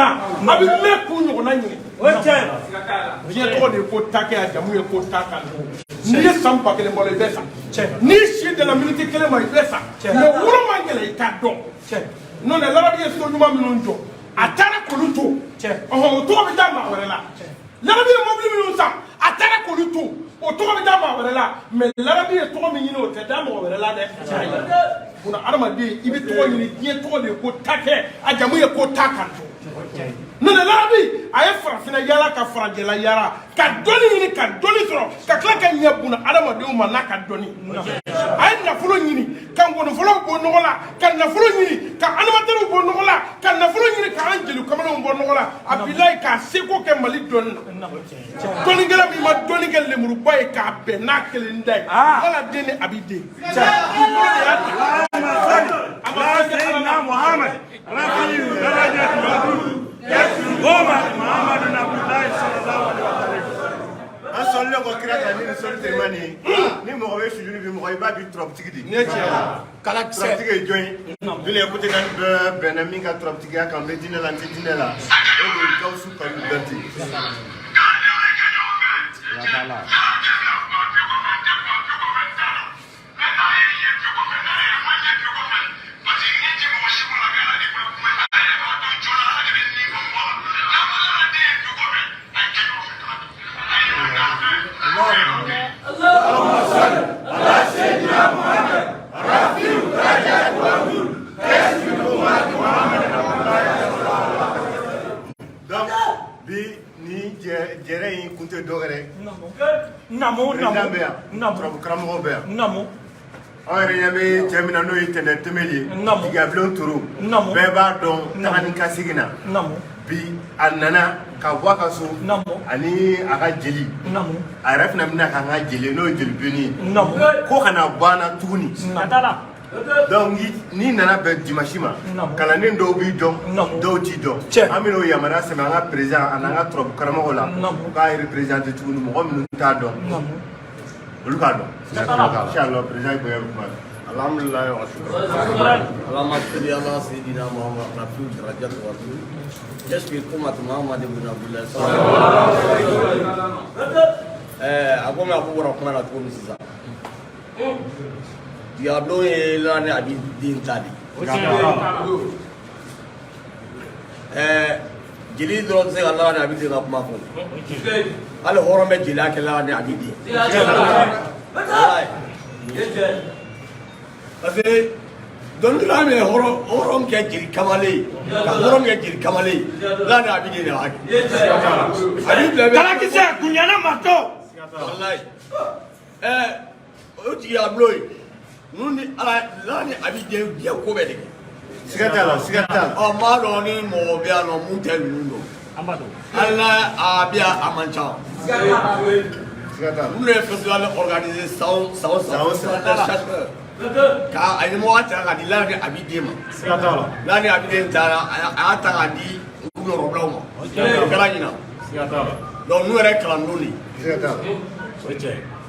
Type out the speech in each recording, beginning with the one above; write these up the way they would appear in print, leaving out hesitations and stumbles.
la, a bɛ mɛn k'u ɲɔgɔnna ɲini. Diɲɛ tɔgɔ de ye ko takɛ, a jamu ye ko ta kan. N'i ye san 1000 balo, i bɛ sa. N'i si danna miniti kelen ma, i bɛ sa. Mais wolo man gɛlɛn, i k'a dɔn. N'o tɛ, larabi ye so ɲuman minnu jɔ, a taara k'olu to. Ɔhɔn, o tɔgɔ bɛ da maa wɛrɛ la. Larabi ye mobili minnu san, a taara k'olu to, o tɔgɔ bɛ da maa wɛrɛ la. Mais larabi ye tɔgɔ min ɲini, o tɛ da mɔgɔ wɛrɛ la dɛ. Munna adamaden i bɛ tɔgɔ ɲini? Diɲɛ tɔgɔ de ye ko takɛ, a jamu ye ko ta kan to. N'o tɛ, larabi a ye farafinna yala ka farajɛla yala ka dɔnni ɲini ka dɔnni sɔrɔ, ka tila ka ɲɛ bunna adamadenw ma n'a ka dɔnni. A ye nafolo ɲini ka ngɔnifɔlaw bɔ nɔgɔ la, ka nafolo ɲini ka animatɛriw bɔ nɔgɔ la, ka nafolo ɲini ka an jeli kamalenw bɔ nɔgɔ la. A bilayi k'a seko kɛ Mali dɔnni na. Dɔnnikɛla min ma dɔnni kɛ lemuruba ye k'a bɛn n'a kelen da ye, wala den ni a b'i den dugukolo de y'a ta. A ma fɛn kɛ Ala la. Muhammad Rafiu Darajat Wadud Goma Muhammad Abdullahi sallallahu alaihi wa sallam. An sɔnlen kɔ kira kan ni nin sɔli telimani ye, ni mɔgɔ bɛ sujuru bi mɔgɔ, i b'a bi turabutigi di. Nin ye tiɲɛ ye. Turabutigi ye jɔn ye? Duniya kote naani bɛɛ bɛnna min ka turabutigiya kan, n bɛ diinɛ la, n tɛ diinɛ la, o de ye Gawusu Kalilu Berete. Donc bi ni jɛrɛ in kun tɛ dɔ wɛrɛ ye. Namu. Président Namu. bɛ yan. Namu. Turabu karamɔgɔw bɛ yan. Namu. Aw yɛrɛ ɲɛ bɛ cɛ min na, n'o ye Tɛnɛ Temeli ye. Namu. Jigiyabilen toro. Namu. Bɛɛ b'a dɔn taga ni ka segin na. Namu. Bi a nana ka bɔ a ka so. Namu. Ani a ka jeli. Namu. A yɛrɛ fana bɛna k'an ka jeli, n'o ye jeli bilenni ye. Namu. Ko kana bɔ an na tuguni. Namu. Donc n'i nana bɛn dimanche ma, Namu. kalanden dɔw b'i dɔn, Namu. dɔw t'i dɔn. Cɛ. An bɛn'o yamaruya sɛbɛn an ka président ani an ka turabu karamɔgɔw la. Namu. U k'a représenter tuguni, mɔgɔ minnu t'a dɔn, Namu. olu k'a dɔn. Inchallah, président ye bonya bɛ kuma la. Alhamdulillah wa shukr. Allahumma salli ala sayyidina Muhammad rafiu darajat wa rasul. Qu'est-ce que kuma Muhammad ibn Abdullah sallallahu alaihi wasallam. A ko a ko bɔra kuma na cogo min sisan. Diablo ye lani a bi den ta de. Jeli dɔrɔn tɛ se ka lani a bi den ka kuma fɔ. Hali hɔrɔn bɛ jeliya kɛ lani a bi den. Walayi. Parce que dɔnnikɛla min ye hɔrɔn kɛ jeli kamalen ye, ka hɔrɔn kɛ jeli kamalen ye, lani a bi den de b'a kɛ. A b'i bila bɛ. Kalakisɛ kunyana matɔ. Walayi. O jigiya bulon ye. Ninnu ni ala lani a bi den diɲɛ ko bɛɛ de kɛ. Siga t'a la, siga t'a la. Ɔ, n b'a dɔn ni mɔgɔ bɛ yan nɔ mun tɛ ninnu dɔn. Hali n'a a bɛ yan, a man ca. Siga t'a la. Minnu ye festival organisé san o san o san, San o san. festival des chasseurs, ka a ɲɛmɔgɔ ta k'a di Lani Abi den ma. Lani Abi den taara, a y'a ta k'a di u yɔrɔbilaw ma. O kɛra ɲina. Donc n'u yɛrɛ ye kalandenw de ye. Siga t'a la.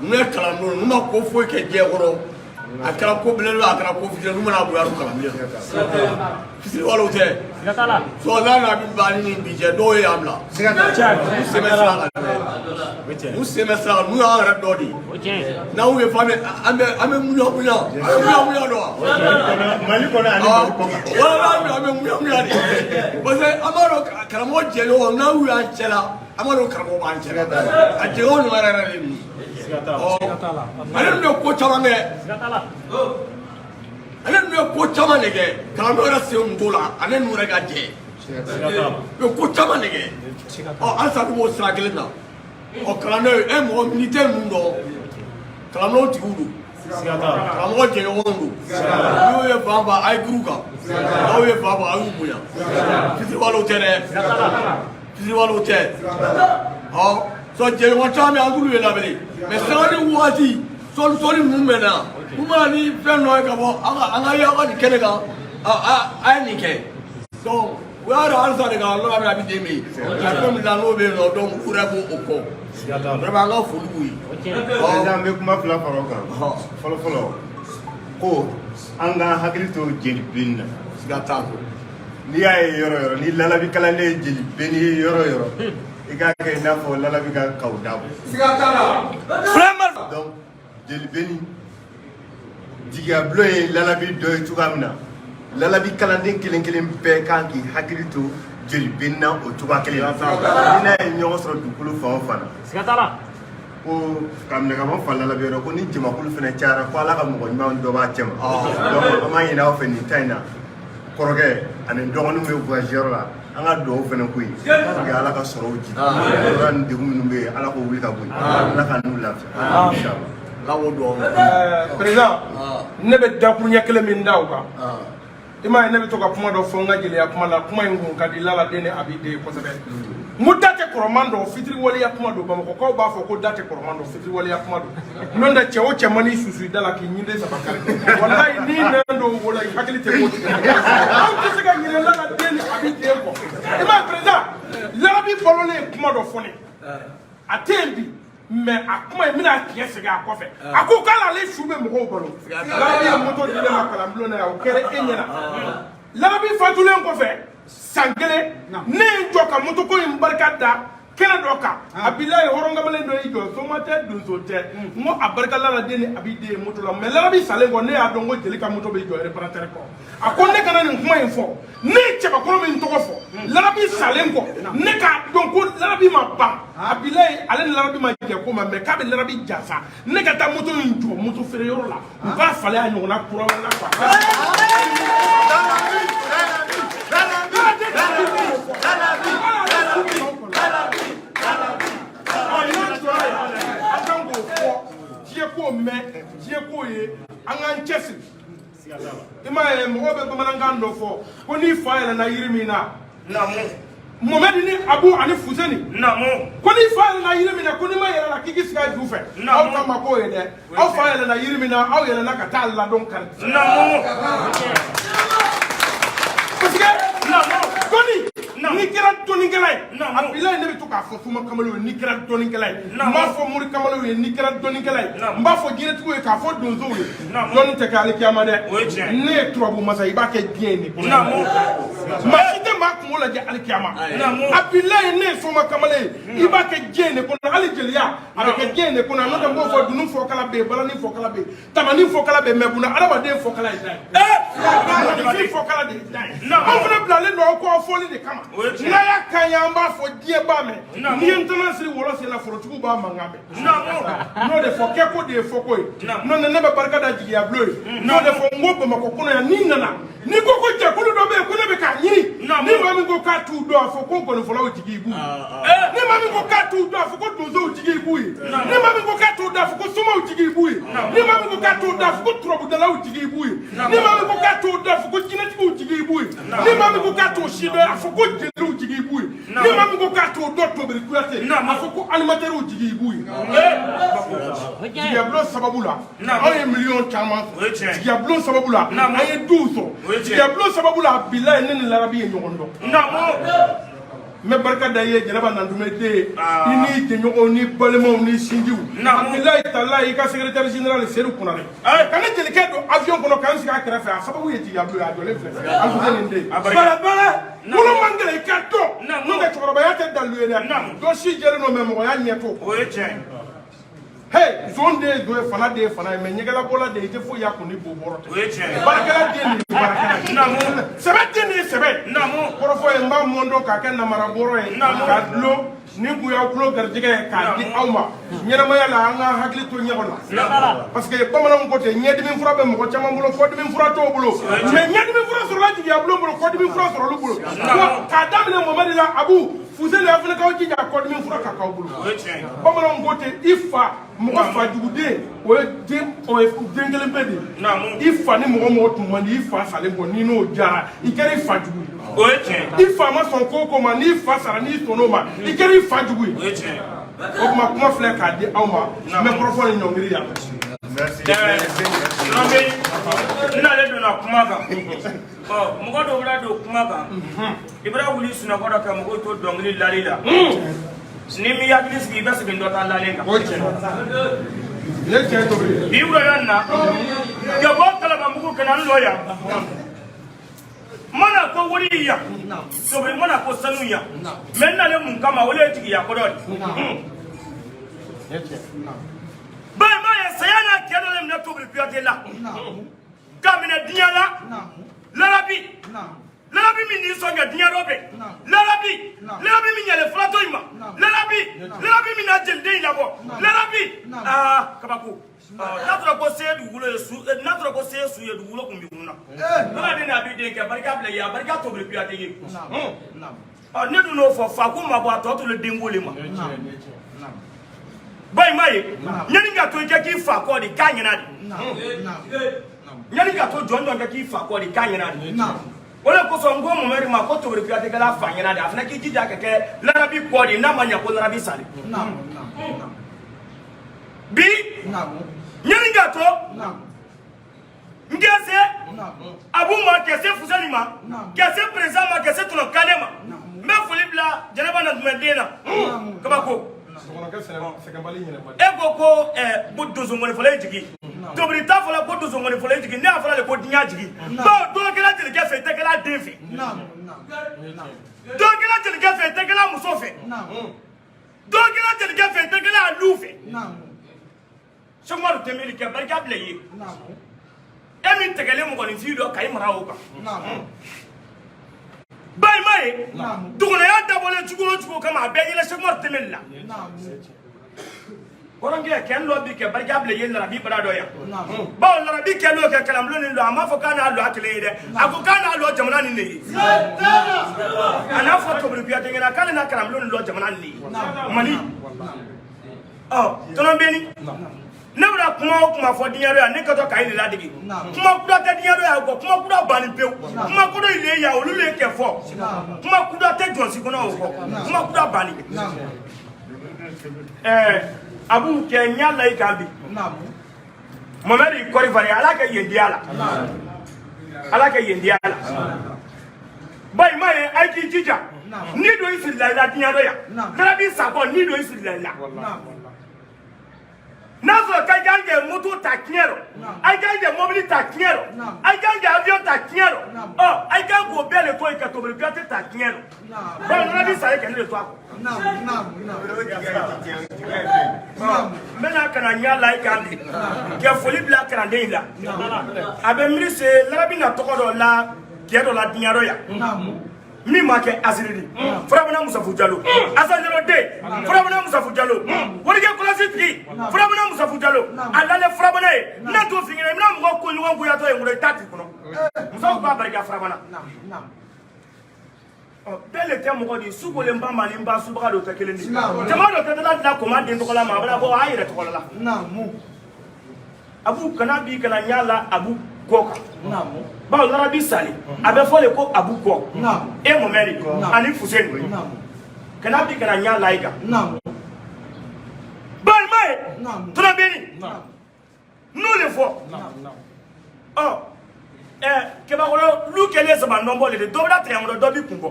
N'u ye kalandenw, n'u ma ko foyi kɛ diɲɛ kɔnɔ, a kɛra ko belebele, a kɛra ko fitinin, n'u mana bonya u kalanden fitiriwalew tɛ. So Lani Abi ba ni bi cɛ, dɔw ye yan bila. Siga t'a la. N'u sen bɛ sira kan dɛ, n'u sen bɛ sira kan, n'u y'an yɛrɛ dɔ de ye. N'aw ye fan bɛ, an bɛ muɲa muɲa, an bɛ muɲa muɲa dɔn wa? Mali kɔnɔ ani Mali kɔ kan. Wala an bɛ muɲa muɲa de, parce que an b'a dɔn karamɔgɔ jɛɲɔgɔn n'aw y'an cɛ la, an b'a dɔn karamɔgɔ b'an cɛ la, a jɛɲɔgɔn ɲuman yɛrɛ yɛrɛ de ye nin ye. Ɔ, ale ninnu ye ko caman kɛ, ale ninnu ye ko caman de kɛ, karamɔgɔ yɛrɛ sen kun t'o la, ale ninnu yɛrɛ ka jɛ u ye ko caman de kɛ. Ɔ, halisa n'u b'o sira kelen na. Ɔ, kalanden e mɔgɔ n'i tɛ ninnu dɔn, kalandenw tigiw don, karamɔgɔ jɛɲɔgɔnw don. N'u ye fan fan, a ye girin u kan, n'aw ye fan fan, a y'u bonya. Fitiriwalew tɛ dɛ, fitiriwalew tɛ. Ɔ, sɔ jɛɲɔgɔn caman bɛ yen, an t'olu ye labɛn, mais sanga ni waati sɔɔni sɔɔni ninnu bɛ na, mun mana ni fɛn dɔ ye ka bɔ an ka ye aw ka nin kɛnɛ kan, a ye nin kɛ. Donc u y'a dɔn halisa de ka lɔra bɛ a bɛ den bɛ yen ka fɛn min na n'o bɛ yen nɔ, donc u yɛrɛ b'o kɔ. Vraiment, an ka foli b'u ye. Président, n bɛ kuma fila fara o kan. Fɔlɔ fɔlɔ, ko an k'an hakili to jeli bilenni na. Siga t'a la. N'i y'a ye yɔrɔ yɔrɔ ni lalabi kalanden ye jeli beni ye yɔrɔ yɔrɔ, i k'a kɛ i n'a fɔ lalabi ka kaw dabo. Vraiment. Donc jeli beni jigiyabulon ye lalabi dɔ ye cogoya min na, lalabi kalanden kelen kelen bɛɛ kan k'i hakili to jeli beni na o cogoya kelen na. Ni n'a ye ɲɔgɔn sɔrɔ dugukolo fan o fan na, Siga t'a la. Ko ka minɛ ka bɔ fa lalabi yɔrɔ, ko ni jamakulu fana cayara, ko Ala ka mɔgɔ ɲuman dɔ b'a cɛ ma. Donc an b'a ɲini aw fɛ nin ta in na, kɔrɔkɛ ani dɔgɔninw bɛ voyage yɔrɔ la, an ka dugawu fana k'u ye pour que Ala ka sɔrɔw jigi yɔrɔ ni degun minnu bɛ yen, Ala k'o wuli ka bɔ yen, Ala ka n'u lafiya, inchallah. Ala k'o dugawu kɛ. Président, ne bɛ dakuruɲɛ kelen min da o kan, i m'a ye, ne bɛ to ka kuma dɔ fɔ n ka jeliya kuma la. Kuma in kun ka di laladen ni a b'i den ye kosɛbɛ. N ko da tɛ kɔrɔman dɔn, fitiri waleya kuma don. Bamakɔkaw b'a fɔ ko da tɛ kɔrɔman dɔn, fitiri waleya kuma don. N'o tɛ, cɛ o cɛ man'i susu i da la k'i ɲinden saba kari, walayi n'i nɛn don o la, i hakili tɛ ko tigɛ. Anw tɛ se ka ɲinɛ laladen ni a b'i den kɔ. I m'a ye, président, lalabi balolen ye kuma dɔ fɔ ne, a tɛ yen bi, mais a kuma in n bɛna tiɲɛ segin a kɔfɛ. A ko k'ale ale su bɛ mɔgɔw balo. Larabi ye moto di ne ma kalanbulon na yan, o kɛra e ɲɛna. Larabi fatulen kɔfɛ san kelen, ne ye n jɔ ka moto ko in barika da kɛnɛ dɔ kan. A bilayi, hɔrɔn kamalen dɔ y'i jɔ, soma tɛ, donso tɛ, n ko a barika laladen ni a b'i den ye moto la. Mais larabi salen kɔ, ne y'a dɔn ko jeli ka moto bɛ jɔ réparateur kɔrɔ. A ko ne kana nin kuma in fɔ. Ne ye cɛbakɔrɔ min tɔgɔ fɔ larabi salen kɔ, ne k'a dɔn ko larabi ma ban. A bilayi, ale ni larabi ma jɛ ko ma, mais k'a bɛ larabi jansa. Ne ka taa moto in jɔ moto feere yɔrɔ la, u k'a falen a ɲɔgɔnna kura wɛrɛ la quoi. An kan k'o fɔ diɲɛ k'o mɛn, diɲɛ k'o ye, an k'an cɛsiri. I m'a ye, mɔgɔw bɛ bamanankan dɔ fɔ ko n'i fa yɛlɛnna yiri min na, Mohamɛdi ni Abu ani Fuseni, ko n'i fa yɛlɛnna yiri min na, ko n'i ma yɛlɛ la k'i k'i sigi a ju fɛ. Aw ta ma k'o ye dɛ. Aw fa yɛlɛnna yiri min na, aw yɛlɛnna ka taa ladon kari. Parce que dɔnni, n'i kɛra dɔnnikɛla ye, a bilayi, ne bɛ to k'a fɔ suma kamalenw ye, n'i kɛra dɔnnikɛla ye, n b'a fɔ mori kamalenw ye, n'i kɛra dɔnnikɛla ye, n b'a fɔ jinɛtigiw ye, k'a fɔ donsow ye, dɔnni tɛ kɛ alikiyama dɛ. Ne ye turabu masa, i b'a kɛ diɲɛ ye nin kɔnɔ. Maa si tɛ maa kungo lajɛ alikiyama. A bilayi, ne ye soma kamalen ye, i b'a kɛ diɲɛ in de kɔnɔ. Hali jeliya, a bɛ kɛ diɲɛ in de kɔnɔ. N'o tɛ, n b'o fɔ, dunun fɔkala bɛ yen, balani fɔkala bɛ yen, tamani fɔkala bɛ yen, mais buna adamaden fɔkala ye da ye, mɔgɔninfin fɔkala de ye da ye. Anw fana bilalen don aw kɔ aw fɔli de kama. N'a y'a kan ye, an b'a fɔ, diɲɛ b'a mɛn. N'i ye ntɛnɛn siri wɔlɔ sen na, forotigiw b'a mankan mɛn. N'o de fɔ, kɛko de ye fɔko ye. N'o tɛ, ne bɛ barika da jigiya bulon ye. N'o de fɔ, n ko Bamakɔ kɔnɔ yan, n'i nana, n'i ko ko jɛkulu dɔ bɛ yen ko ne bɛ k'a ɲini, ni maa min ko k'a t'u dɔn, a fɔ ko gɔnifɔlaw jigi b'u ye. Ni maa min ko k'a t'u dɔn, a fɔ ko donsow jigi b'u ye. Ni maa min ko k'a t'u dɔn, a fɔ ko somaw jigi b'u ye. Ni maa min ko k'a t'u dɔn, a fɔ ko turabudalaw jigi b'u ye. Ni maa min ko k'a t'u dɔn, a fɔ ko jinɛtigiw jigi b'u ye. Ni maa min ko k'a t'o si dɔn, a fɔ ko jeliw jigi b'u ye. Ni maa min ko k'a t'o dɔn, Tobiri Kuyate, a fɔ ko animatɛriw jigi b'u ye. Jigiyabulon sababu la, anw ye miliyɔn caman sɔrɔ. Jigiyabulon sababu la, an ye duw sɔrɔ. Jigiyabulon sababu la, bilayi, ne ni larabi ye ɲɔgɔn dɔn. N bɛ barika da i ye, Jɛnɛba Nantume den ye, i n'i jɛɲɔgɔnw ni balimaw ni sinjiw. Bilayi talayi, i ka secrétaire général Seydou Konare ka ne jelikɛ don avion kɔnɔ k'an sigi a kɛrɛfɛ, a sababu ye jigiyabulon ye. A jɔlen filɛ, Alifuseni den wolo man gɛlɛn, i ka dɔn. N'o tɛ, cɛkɔrɔbaya tɛ dalilu ye dɛ. Dɔ si jɛlen don, mais mɔgɔya ɲɛ t'o kɔ. Hey, zon den ye zon ye, fana den ye fana ye, mais ɲɛgɛlabɔla den, i tɛ foyi y'a kun ni bo bɔrɔ tɛ. Baarakɛla den de ye baarakɛla ye, sɛbɛ den de ye sɛbɛ ye. Kɔrɔfɔ ye, n b'a mɔndɔn k'a kɛ namara bɔrɔ ye k'a dulon ni kun y'aw tulo garijɛgɛ ye k'a di aw ma. Ɲɛnamaya la, an ka hakili to ɲɔgɔn na, parce que bamananw ko ten, ɲɛdimi fura bɛ mɔgɔ caman bolo, kɔdimi fura t'o bolo, mais ɲɛdimi fura sɔrɔla jigiya bulon bolo, kɔdimi fura sɔrɔla olu bolo. K'a daminɛ Mamadi la, Abu Fuseni, aw fana k'aw jija kɔdimi fura ka k'aw bolo. Bamananw ko ten, i fa mɔgɔ fa juguden, o ye den, o ye den kelen pe de ye. I fa ni mɔgɔ mɔgɔ tun man di, i fa salen kɔ, n'i n'o jara, i kɛra i fa jugu ye. I fa ma sɔn ko o ko ma, n'i fa sara, n'i sɔnn'o ma, i kɛra i fa jugu ye. O tuma, kuma filɛ k'a di aw ma, n bɛ kɔrɔfɔ ni ɲɔngiri yan. Merci. N n'ale donna kuma kan. Ɔ, mɔgɔ dɔw bɛna don kuma kan, i bɛna wuli sunɔgɔ dɔ ka mɔgɔw to dɔnkili lali la, ni m'i hakili sigi, i bɛ segin dɔ ta lalen kan. O ye tiɲɛ ye, nin ye tiɲɛ tobili ye. Bi wulada in na, ka bɔ Kalabanbugu ka na n lɔ yan. Mana ko wari yan Tobiri, mana ko sanu yan, mais n nalen mun kama, o le ye jigiya kɔrɔ ye. Balima ye saya n'a cɛ dɔ de minɛ Tobiri Kuyate la k'a minɛ diɲɛ la. Larabi, larabi min n'i sɔn kɛ diɲɛ dɔ bɛ, larabi, larabi min yɛlɛ filatɔ in ma, larabi, larabi min n'a jeliden in labɔ, larabi, aa kabako. N'a fɔra ko se dugukolo ye su, n'a fɔra ko se ye su ye, dugukolo kun bɛ kun na. Ala de n'a b'i den kɛ barika bila i ye, a barika Tobiri Kuyate ye. Ɔ, ne dun n'o fɔ, fa ko ma bɔ a tɔ tolo denko le ma. Balima ye ɲani ka to i kɛ k'i fa kɔ de k'a ɲɛna de, ɲani ka to jɔn jɔn kɛ k'i fa kɔ de k'a ɲɛna de. O de kosɔn n ko Mamadu ma ko Tobiri Kuyate kɛla fa ɲɛna de, a fana k'i jija ka kɛ larabi kɔ de, n'a ma ɲɛ ko larabi sale bi. Ɲani ka to n kɛ se Abu ma, kɛ se Fuseni ma, kɛ se président ma, kɛ se tɔnɔ Kane ma, n bɛ foli bila Jɛnɛba Natumɛ na. Kabako. E ko ko ko donsongɔni fɔlɔ ye jigi, Tobiri ta fɔlɔ ko donsongɔni fɔlɔ ye jigi, ne y'a fɔla de ko diɲɛ jigi, bawo dɔ kɛra jelikɛ fɛ, i tɛ kɛla den fɛ, dɔ kɛra jelikɛ fɛ, i tɛ kɛla muso fɛ, dɔ kɛra jelikɛ fɛ, i tɛ kɛla a lu fɛ. Sekumaru Tɛnbeli kɛ barika bila i ye, e min tɛgɛlen mɔgɔninfin dɔ ka i mara o kan. Balima ye dɔgɔnɔya dabɔlen cogo o cogo kama, a bɛɛ yɛlɛ Sekumaru Tɛnbeli la. Kɔrɔnkɛ kɛ n dɔ bi kɛ barika bila i ye larabi bara dɔ yan, bawo larabi kɛ n'o kɛ kalanbulon nin don, a m'a fɔ k'a n'a lɔ a kelen ye dɛ, a ko k'a n'a lɔ jamana nin de ye. A n'a fɔ Tobiri Kuyate ɲɛna k'ale n'a kalanbulon nin lɔ jamana nin de ye Mali. Ɔ, tɔnɔbeni, ne bɛna kuma o kuma fɔ diɲɛ dɔ yan, ne ka to k'a ye de ladege. Kuma kura tɛ diɲɛ dɔ yan kɔ, kuma kura banni pewu, kuma kura in le yan, olu le kɛ fɔ, kuma kura tɛ jɔn si kɔnɔ o kɔ, kuma kura banni. Ɛɛ, Abu kɛ n y'a layi kan bi Mamadu Kɔrifari, Ala kɛ yen diya la, Ala kɛ yen diya la. Balima ye a k'i jija ni don i filila i la diɲɛ dɔ yan, larabi sakɔ ni don i filila i la, n'a sɔrɔ k'a kan kɛ moto ta tiɲɛ rɔ, a kan kɛ mobili ta tiɲɛ rɔ, a kan kɛ avion ta tiɲɛ rɔ, ɔ, a kan k'o bɛɛ de to yen ka Tobiri Kuyate ta tiɲɛ rɔ, bawo larabi sa ye kɛ ne de to a kɔ. N bɛna ka na ɲɛ la i kan bi kɛ foli bila kalanden in la, a bɛ miiri se larabi na tɔgɔ dɔ la kɛ dɔ la diɲɛ dɔ yan min ma kɛ asirili Farabana Musafu Jalo, Asan Jalo den, Farabana Musafu Jalo, warijɛ kɔlɔsi tigi, Farabana Musafu Jalo, a lalen Farabana ye. N'a t'o f'i ɲɛna, i bɛna mɔgɔ ko ɲɔgɔn goyatɔ ye n kɔrɔ, i t'a t'i kɔnɔ. Musaw b'a barika Farabana. Ɔ, bɛɛ le tɛ mɔgɔ di sukolen ba ma ni ba subaga dɔ tɛ kelen di. Jama dɔ tɛ tɛna dilan koma den tɔgɔ la ma, a bɛna bɔ a yɛrɛ tɔgɔ la. Abu kana bi kana ɲa la Abu kɔ kan, bawo larabi sali a bɛ fɔ de ko Abu kɔ e Mɔmɛdi ani Fuseni, kana bi kana ɲa la i kan. Balima ye tɔnɔbeni n'o de fɔ. Ɔ, ɛ, kɛbakɔrɔ lu kɛlen saba nɔnbɔ le de, dɔ bɛna tigɛ n kɔrɔ, dɔ b'i kun bɔ.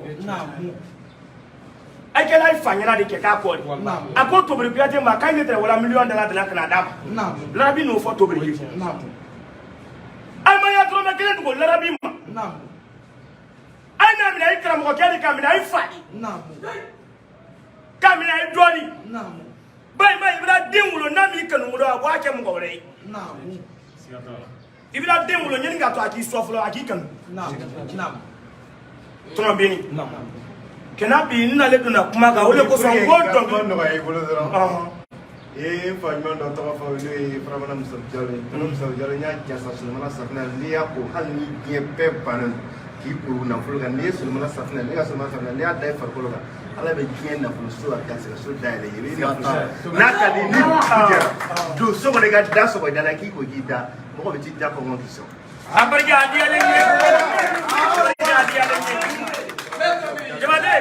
A kɛla i fa ɲɛna de kɛ k'a kɔ de. A ko Tobiri Kuyate ma k'a ye ne tɛrɛ wala miliyɔn dala dala ka na d'a ma. Larabi n'o fɔ Tobiri ye, alimaya dɔrɔmɛ kelen dogo larabi ma, a ye n'a minɛ a ye karamɔgɔkɛ de k'a minɛ a ye fa de k'a minɛ a ye dɔɔni. Balima, i bɛna den wolo n'a m'i kanu wolo, a b'a kɛ mɔgɔ wɛrɛ ye. I bɛna den wolo ɲini ka to a k'i sɔn fɔlɔ, a k'i kanu. Tɔnɔbeni kɛnɛ bi n nalen donna kuma kan, o de kosɔn n ko Kuma dɔnkili nɔgɔya i bolo dɔrɔn. Ee, n fa ɲuman dɔ tɔgɔ fɔ, n'o ye Farabana Musafu Jalo ye. Tɔnɔ Musafu Jalo, n y'a jasa Sulemana safinɛ, n'i y'a ko hali ni diɲɛ bɛɛ bannen don k'i kuru nafolo kan, n'i ye Sulemana safinɛ, ne ka Sulemana safinɛ, n'i y'a da i farikolo kan, Ala bɛ diɲɛ nafolo so a garisɛgɛ so dayɛlɛ i bɛ nafolo sɔrɔ. N'a ka di ni dugu jɛra, don so kɔnɔ, i ka da sɔgɔ i da la, k'i ko k'i da, mɔgɔ bɛ t'i da kɔngɔ k'i sɔn. A barika a diyalen ye, a barika a diyalen ye Jabate.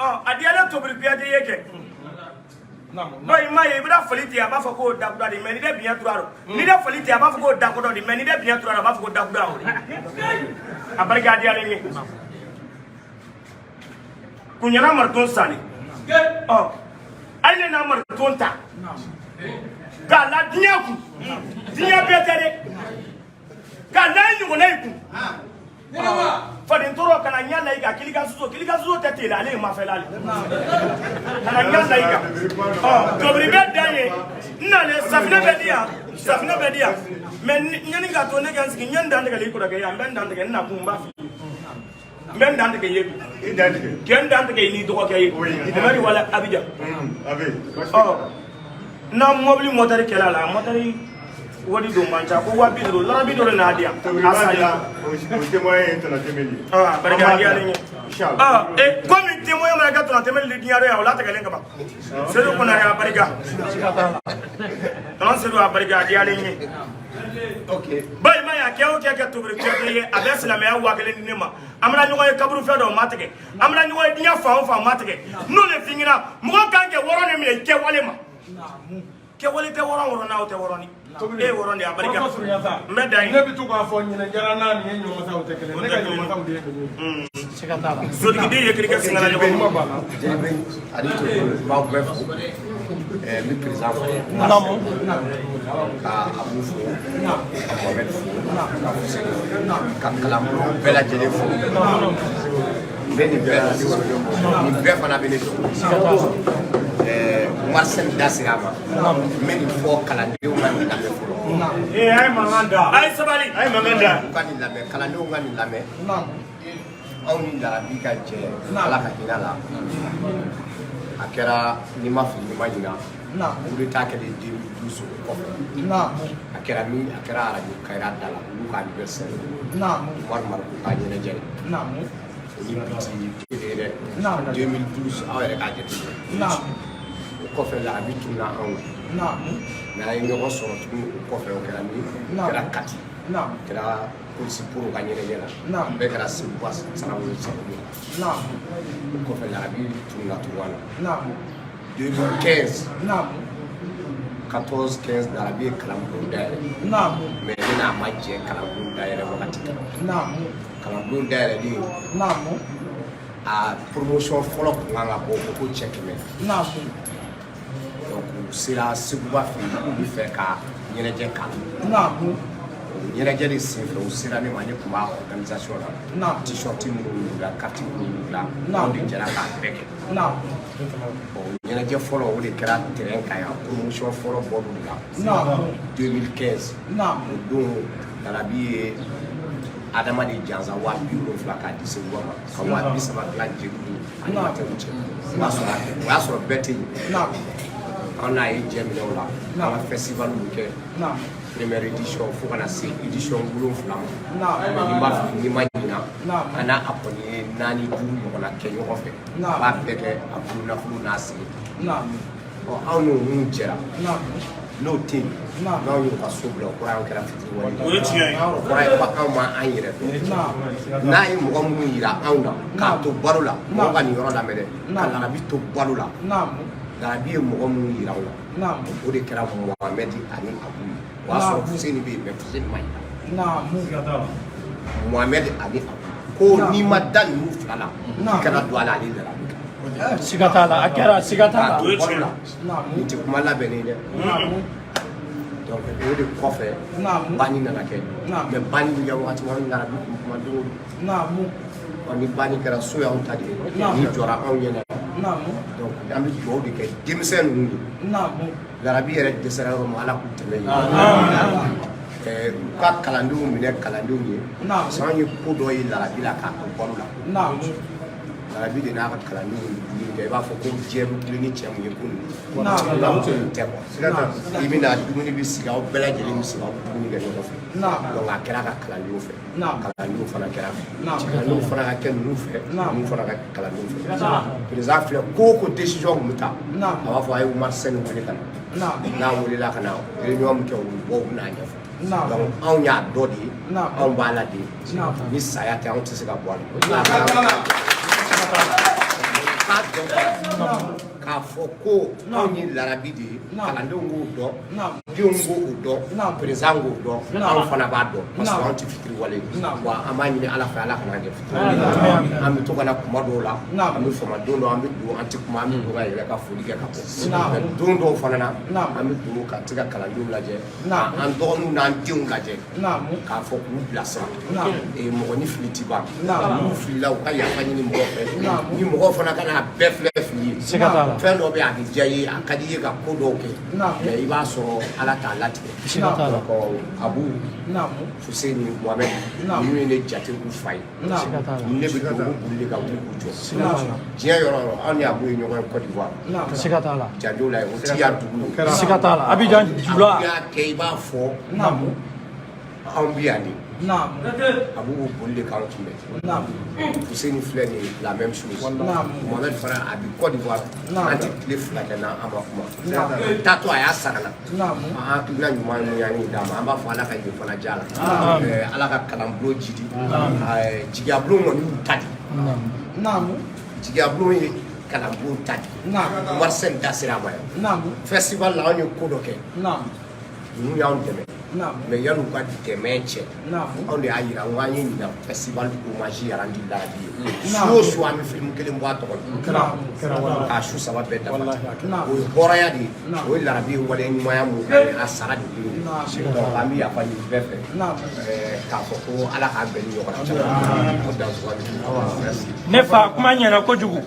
Ɔ, a diyalen Tobiri Kuyate ye kɛ. Balima ye, i bɛna fali tigɛ, a b'a fɔ k'o dakura de, mais n'i bɛ biɲɛ turu a rɔ, n'i bɛ fali tigɛ, a b'a fɔ k'o dakɔdɔ de, mais n'i bɛ biɲɛ turu a rɔ, a b'a fɔ ko dakura o de. A barika a diyalen ye. Kunyana mariton sanni, ɔ, hali ne n'a mariton ta k'a la diɲɛ kun, diɲɛ bɛɛ tɛ dɛ, k'a la i ɲɔgɔnna in kun. Faden tɔɔrɔ kana ɲɛ la i kan kilikan soso kilikan soso tɛ tele ale ye mafɛla le kana ɲɛ la i kan ɔ tobili bɛ dan ye n nalen safinɛ bɛ di yan safinɛ bɛ di yan mɛ ɲani k'a to ne ka n sigi n ye n dan tigɛli i kɔrɔkɛ ye n bɛ n dan tigɛ n nakun n b'a f'i ye n bɛ n dan tigɛ i ye bi I dan tigɛ. kɛ n dan tigɛ i n'i dɔgɔkɛ ye Mohamɛdi wala Abijan A bɛ yen. Ɔ n'a mɔbili mɔtɛri kɛlɛ a la mɔtɛri wari don man ca ko 50 000 larabi dɔ de n'a di yan Tobili a b'a salen dilan o témoin ye tɔnɔ tɛmɛli ye. Ah, barika diyalen ye. Inchallah. Ah, eh, komi témoin mana kɛ tɔnɔ tɛmɛli diɲɛ yan o latigɛlen kaban. Sedu Konare a barika. Tɔnɔ Sedu a barika a diyalen ye. Balima y'a kɛ o kɛ kɛ tobili kɛ ye a bɛ silamɛya 1000 di ne ma. An bɛna ɲɔgɔn ye kaburu fɛn dɔ o ma tigɛ. An bɛna ɲɔgɔn ye diɲɛ fan o fan o ma tigɛ. N'o de f'i ɲɛna mɔgɔ kan kɛ wɔrɔ de minɛ i kɛwale ma. Kɛwale tɛ wɔrɔ wɔrɔ n'a o tɛ wɔrɔ ni. E ye wɔrɔ de ye a barika. Kɔrɔfɔ surunya sa. N bɛ dan Ne yen. bɛ to k'a fɔ ɲinɛ jara n'a nin ye ɲɔmɔsaw tɛ kelen ye. Ne ka ɲɔmɔsaw de ye ninnu ye. Sotigiden ye kirikɛ singala ɲɔgɔn ma. Kuma banna. Jelibe ani Togo n b'aw bɛɛ fo n bɛ président fo ka Abu fo ka Mohamed fo ka Fuseni fo ka kalanbolo bɛɛ lajɛlen fo n bɛ nin bɛɛ la nin bɛɛ fana bɛ ne dɔn Umar Sɛni da sera a ma n bɛ nin fɔ kalandenw ka nin lamɛn fɔlɔ Ee a ye mankan da. A ye sabali. A ye mankan da. u ka nin lamɛn kalandenw ka nin lamɛn anw ni Larabi ka jɛ Ala ka hinɛ la a kɛra ni ma fili ni ma ɲina coup d'état kɛlen 2012 o kɔfɛ a kɛra min a kɛra arajo Kayira da la olu ka anniversaire Umaru Mariko ka ɲɛnajɛ la o ni bi ti kelen ye dɛ 2012 aw yɛrɛ k'a jateminɛ o kɔfɛ Larabi tununa anw na mais an ye ɲɔgɔn sɔrɔ tuguni o kɔfɛ o kɛra min o kɛra Kati o kɛra polisi poro ka ɲɛnajɛ la bɛɛ kɛra Seguba Sarawele sababu la o kɔfɛ Larabi tununa tunga na 2015 14 15 Larabi ye kalanbulon dayɛlɛ mais ne n'a ma jɛ kalanbulon dayɛlɛ wagati kan kalanbulon dayɛlɛlen a promotion fɔlɔ kun kan ka bɔ o ko cɛ 100 donc u sera Seguba fɛ yen k'u bɛ fɛ ka ɲɛnajɛ k'a la o ɲɛnajɛ de senfɛ u sera ne ma ne tun b'a organisation na t-shirt minnu dilan carte minnu dilan anw de jɛra k'a bɛɛ kɛ bon ɲɛnajɛ fɔlɔ o de kɛra terrain kan yan promotion fɔlɔ bɔr'o de la 2015 o don Larabi ye Adama de jansa 70 000 k'a di Seguba ma ka 30 000 dilan jeliw ni animateurs cɛ o y'a sɔrɔ bɛɛ tɛ yen an n'a ye jɛ minɛ o la an ka festival bɛ kɛ première édition fo ka na se édition 7 ma ni ma fili ni ma ɲina an n'a a kɔni ye 4 5 ɲɔgɔnna kɛ ɲɔgɔn fɛ a b'a bɛɛ kɛ a bolo nafolo n'a sen ɔ anw n'o mun jɛra n'o tɛ yen n'anw y'o ka so bila o kɔrɔ ye anw kɛra fitiriwale O ye tiɲɛ ye. o kɔrɔ ye ko anw ma an yɛrɛ dɔn n'a ye mɔgɔ minnu yira anw na k'a to balo la mɔgɔ ka nin yɔrɔ lamɛn dɛ ka Larabi to balo la Larabi ye mɔgɔ minnu yira anw na o de kɛra Mohamɛdi ani Abu ye o y'a sɔrɔ Fuseni bɛ yen mais Fuseni ma yira Mohamɛdi ani Abu ko n'i ma da ninnu fila la k'i kana don a la ale Larabi kan Siga t'a la a kɛra siga t'a la k'a to balo la nin tɛ kuma labɛnnen ye dɛ donc o de kɔfɛ banni nana kɛ mais banni bɛ kɛ wagati min an Larabi kun kuma don o don ɔ ni banni kɛra so y'anw ta de ye ni jɔra anw ɲɛna donc an bɛ dugawu de kɛ denmisɛn ninnu ye Larabi yɛrɛ dɛsɛra yɔrɔ min Ala k'u tɛmɛ yen u ka kalandenw minɛ kalandenw ye parce que anw ye ko dɔ ye Larabi la k'a to balo la Larabi de n'a ka kalandenw bɛ dumuni kɛ i b'a fɔ ko diɲɛ bɛ kule ni cɛ mun ye ko nin tɛ quoi i bɛna dumuni bɛ sigi aw bɛɛ lajɛlen bɛ sigi aw bɛ dumuni kɛ ɲɔgɔn fɛ donc a kɛra ka kalandenw fɛ kalandenw fana kɛra fɛ kalandenw fana ka kɛ ninnu fɛ ninnu fana ka kɛ kalandenw fɛ président filɛ ko o ko décision kun bɛ ta a b'a fɔ a ye Umar Sɛni wele ka na n'a welela ka na réunion min kɛ u bɛ bɔ u bɛ n'a ɲɛfɔ donc anw y'a dɔ de ye anw b'a la de ni saya tɛ anw tɛ se ka bɔ a la. k'a dɔn k'a fɔ ko anw ye larabi de ye, kalandenw k'o dɔn, denw k'o dɔn, président k'o dɔn, anw fana b'a dɔn, parce que anw tɛ fitiriwale ye. Wa an b'a ɲini Ala fɛ, Ala kana kɛ fitiriwale. An bɛ to ka na kuma dɔw la, an bɛ fama don dɔw, an bɛ don, an tɛ kuma, an bɛ don ka yɛlɛ ka foli kɛ ka bɔ. Mais don dɔw fana na, an bɛ don ka se ka kalandenw lajɛ, an dɔgɔninw n'an denw lajɛ, k'a fɔ k'u bilasira. Mɔgɔ ni fili ti ban. N'u filila, u ka yafa ɲini mɔgɔ fɛ. Ni mɔgɔw fana kana a bɛɛ filɛ fili ye. Fɛn dɔ bɛ yen, a bɛ diya i ye, a ka di i ye ka ko dɔw kɛ, mais i b'a sɔrɔ Ala t'a latigɛ. Donc Abu Fuseni, Mohamed, ninnu ye ne jate u fa ye. Ne bɛ don, u boli ka wuli k'u jɔ diɲɛ yɔrɔ o yɔrɔ. Anw ni Abu ye ɲɔgɔn ye Côte d'Ivoire. Siga t'a la. Janjo la yen, o ti yan dugu ye. Siga t'a la, Abidjan jula. Abu y'a kɛ i b'a fɔ anw bɛ yan de. Abu b'o boli de k'anw kunbɛn. Fuseni filɛ nin ye, la même chose. Mohamed fana, a bɛ Côte d'Ivoire, an tɛ tile 2 kɛ n'an ma kuma. Taatɔ a y'a sara la, an hakilina ɲuman ye mun ye, an y'o d'a ma. An b'a fɔ Ala ka yen fana diya la, Ala ka kalanbulon jidi. Jigiyabulon kɔni y'u ta di, jigiyabulon ye kalanbulon ta di. Marcel da sera a ma yan festival la, anw ye ko dɔ kɛ, ninnu y'anw dɛmɛ. Mais yan'u ka dɛmɛ cɛ, anw de y'a yira n ko an ye ɲinan festival hommage rendu larabi ye. Su o su, an bɛ film kelen bɔ a tɔgɔ la k'a su 3 bɛɛ dafa. O ye hɔrɔnya de ye, o ye larabi ye wale ɲumanya mun kɛ, a sara de ye. Donc an bɛ yafa ɲini bɛɛ fɛ k'a fɔ ko Ala k'an bɛn ni ɲɔgɔn na. O dan. Ne fa, kuma ɲɛna kojugu.